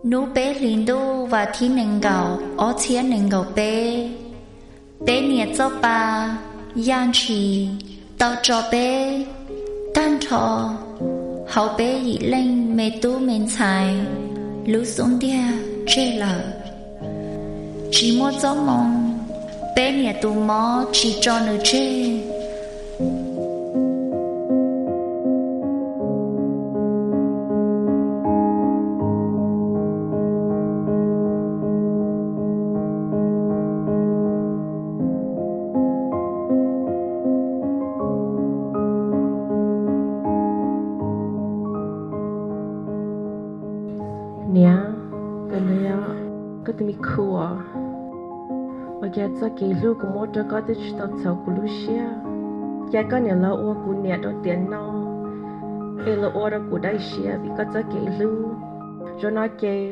Hnub peb hlis ntuj vas thib nees nkaum ob txhiab nees nkaum peb, peb niam Txoj Pa Yaj Ntshis tau tso peb tag nrho hauv peb yim leej me tub me ntxhais lub xub ntiag tseg lawm. Tsis muaj txoj moo, peb niam tus mob tsis tso nws tseg. Niam, koj tus me khu, ua cas txoj kev hlub kuv muab rau koj twb tsis tau txhaum kuv lub siab, cas koj niam los ua kuv niam rau tiam no, es los ua rau kuv dai siab vim koj txoj kev hlub. Zaum no ces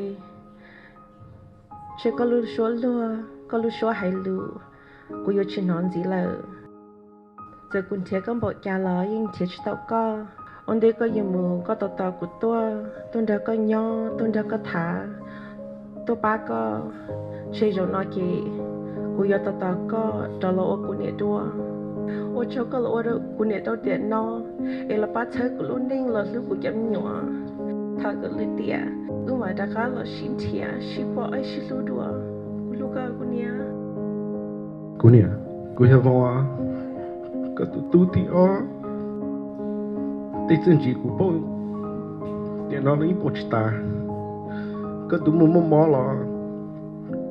ntshe koj lub suab luag, koj lub suab hais lus, kuv yuav tsis hnov ntxiv lawm. Txawm kuv nrhiav koj npaum cas los yeej nrhiav tsis tau koj. Ua ntej koj yuav mus koj tos tos kuv tuaj, tuaj nrog koj nyob, tuaj nrog koj tham, tuaj pab koj. Ntshe zaum no ces kuv yuav tos tos koj rov los ua kuv niam dua. Ua tsaug koj los ua kuv niam rau tiam no, es los pab txhawb kuv lub neej los hlub kuv cov me nyuam. Thov kom lwm tiam wb mam rov qab los sib nrhiav sib pom sib hlub dua. Kuv hlub koj kuv niam. Kuv niam, kuv yog Vauv, koj tus tub thib ob. Tej txiaj ntsim kuv paub tiam no los yeej paub tsis tas. Koj tus muaj mob mob los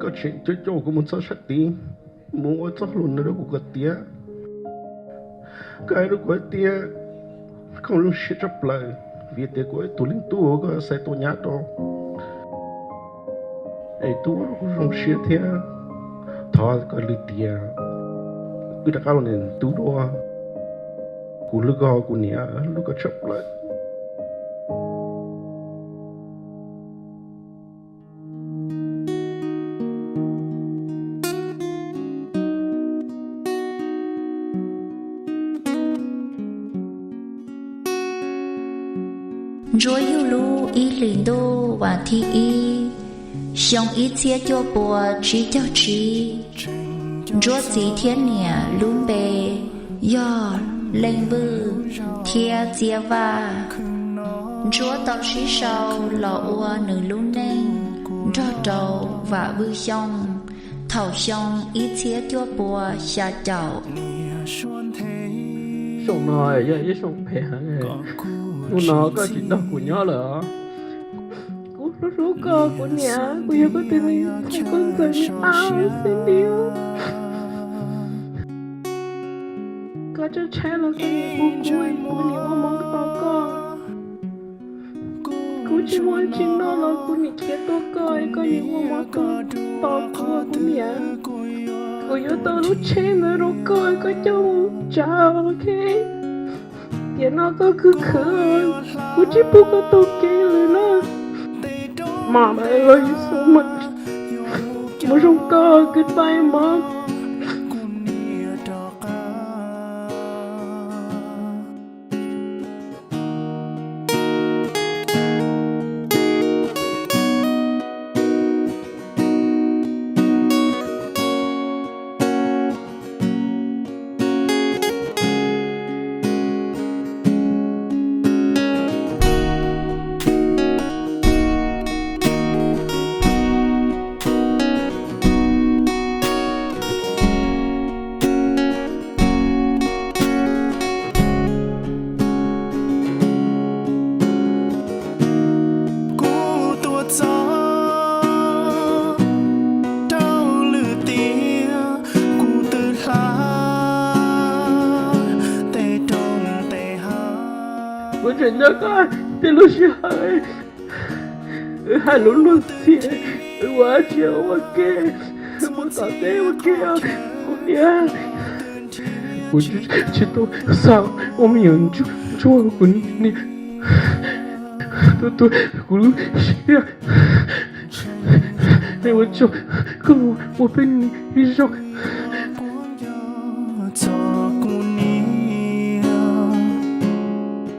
koj tseem coj coj kuv mus txog sab tid, mus ua txoj hlua no rau kuv kom tiav. Koj hais rau kuv hais tias koj zoo siab tshaj plaws vim tias kuv ib tug leej tub uas koj xaiv tau nyab rau, es tub kuv zoo siab thiab. Thov kom lwm tiam wb rov qab los niam tub dua. Kuv hlub koj, kuv niam hlub koj tshaj plaws. Ntsuab yug lub ib hlis ntuj vas thib ib, xyoo ib txhiab cuaj pua tsib caug tsib, Ntsuab txiv thiab niam lub npe yog Leej Vwj thiab Txiab Vaj. Ntsuab tau sib sau los ua nws lub neej nrog rau Vam Vwj Xyooj thaum xyoo ib txhiab cuaj pua xya caum. Xyoo no yog ib xyoo phem heev, hnub no koj tsis nrog kuv nyob lawm os. Kuv hlub hlub koj kuv niam, kuv yog koj tus me ntxhais koj ntxawm me ab xwb niam. Koj tseem tshaib los koj niam hlub kuv, kuv niam muaj mob tos koj. Kuv tsis muaj tsis noj los kuv niam khiav tuaj koj, koj niam muaj mob tos kuv kuv niam. Kuv yuav tau lub tsheb ntawd rau koj, koj coj mus tsav, ok. Tiam no koj khwv khwv, kuv tsis pub koj taug kev lawm na. Mom, I love you so much. Mus zoo koj, goodbye mom. Kuv tuaj txog rau lwm tiam, kuv twb hla tes rau tes hav. Kuv tseem nco koj tej lub sij hawm wb hais lus luag ntxhi, wb ua dab tsi ua ke, wb mus tom teb ua ke os kuv niam. Kuv tsis tau xav ua me nyuam ntsuag kuv niam. Tuaj tuag kuv lub siab. Nej ua tsaug, koj ua peb ib zaug. Txoj kuv niam,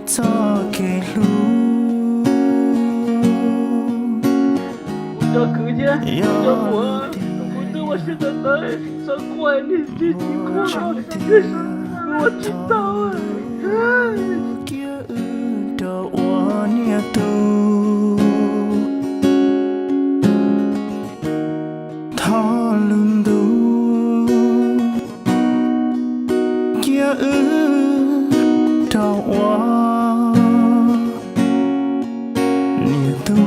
txoj kev hlub. Tso kwv thiab tso muam, kuv twb ua siab tawv tawv xav quaj niag tsis quaj, kuv ua tsis tau. Cia wb rau ua niam tub thov lub ntuj, cia wb rau ua niam tub.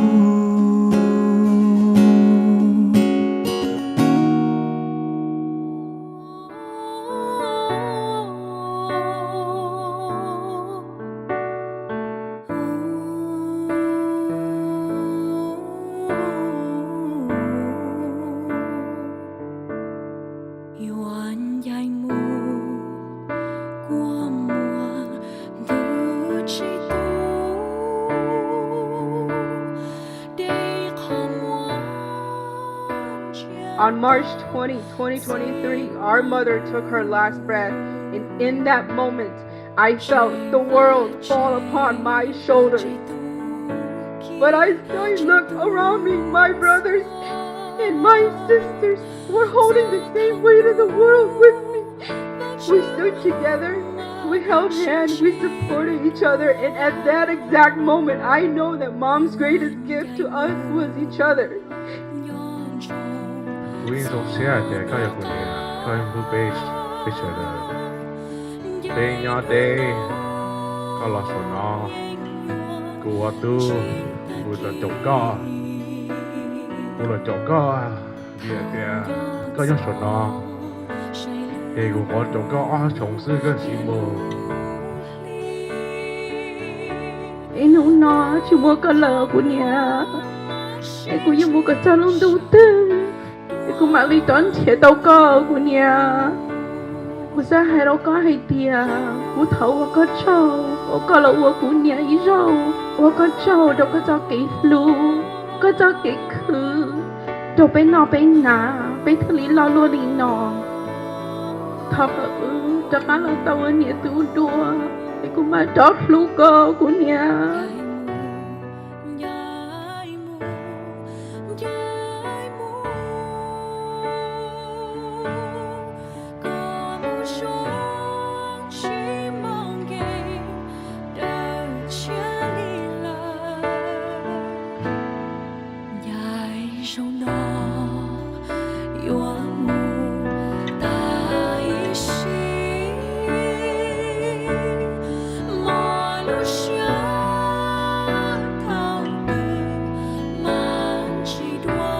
Yuav ncaim mus kua muag ntuj tsis tu dej qhov muag ntsia. On March twentieth, twenty twenty-three, our mother took her last breath, and in that moment, I felt the world fall upon my shoulders. But as I looked around me, my brothers and my sisters were holding the same weight of the world with me. We stood together, we held hands, we supported each other, and at that exact moment, I know that mom's greatest gift to us was each other. Kuv yeej zoo siab hais tias koj yog kuv niam, koj yeej hlub peb, peb sawv daws. Peb nyob deb, koj los saum no, kuv ua tub, kuv los caum koj, kuv los caum koj, vim tias koj nyob saum no, ces kuv qhuav caum koj ob xyoos xwb koj sim mus. Ib hnub no tsis muaj koj lawm kuv niam, es kuv yuav mus kom txog lub ntuj twg, es kuv mam li rov nrhiav tau koj kuv niam. Kuv xav hais rau koj hais tias kuv thov ua koj tsaug uas koj los ua kuv niam ib zaug, ua koj tsaug rau koj txoj kev hlub, koj txoj kev khwv rau peb noj peb hnav, peb thiaj li loj luaj li no. Thov kom wb rov qab los tau ua niam tub dua, es kuv mam rov hlub koj kuv niam. Ncaim zaum no yuav mus tas ib sim, mos lub siab thaum twg mas tsis dua.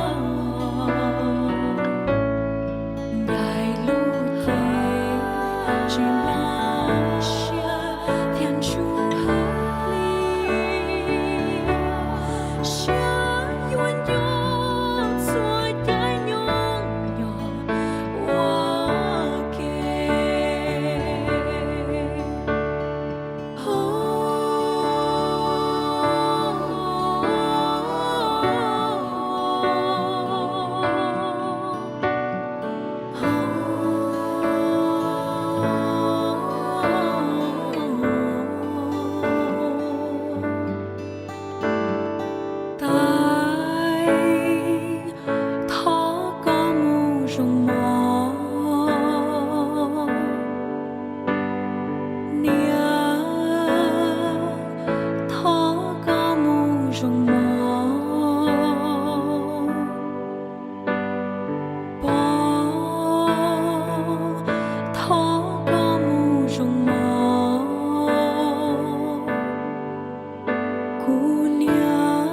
Ncaim lub cev tsis mloog siab thiab ntsuj plig, siab yuav nco txhua caij nyob nyob ua ke. Tais, thov koj mus zoo mov. Niam, thov koj mus zoo mov. Pog, thov koj mus zoo mov. Kuv niam,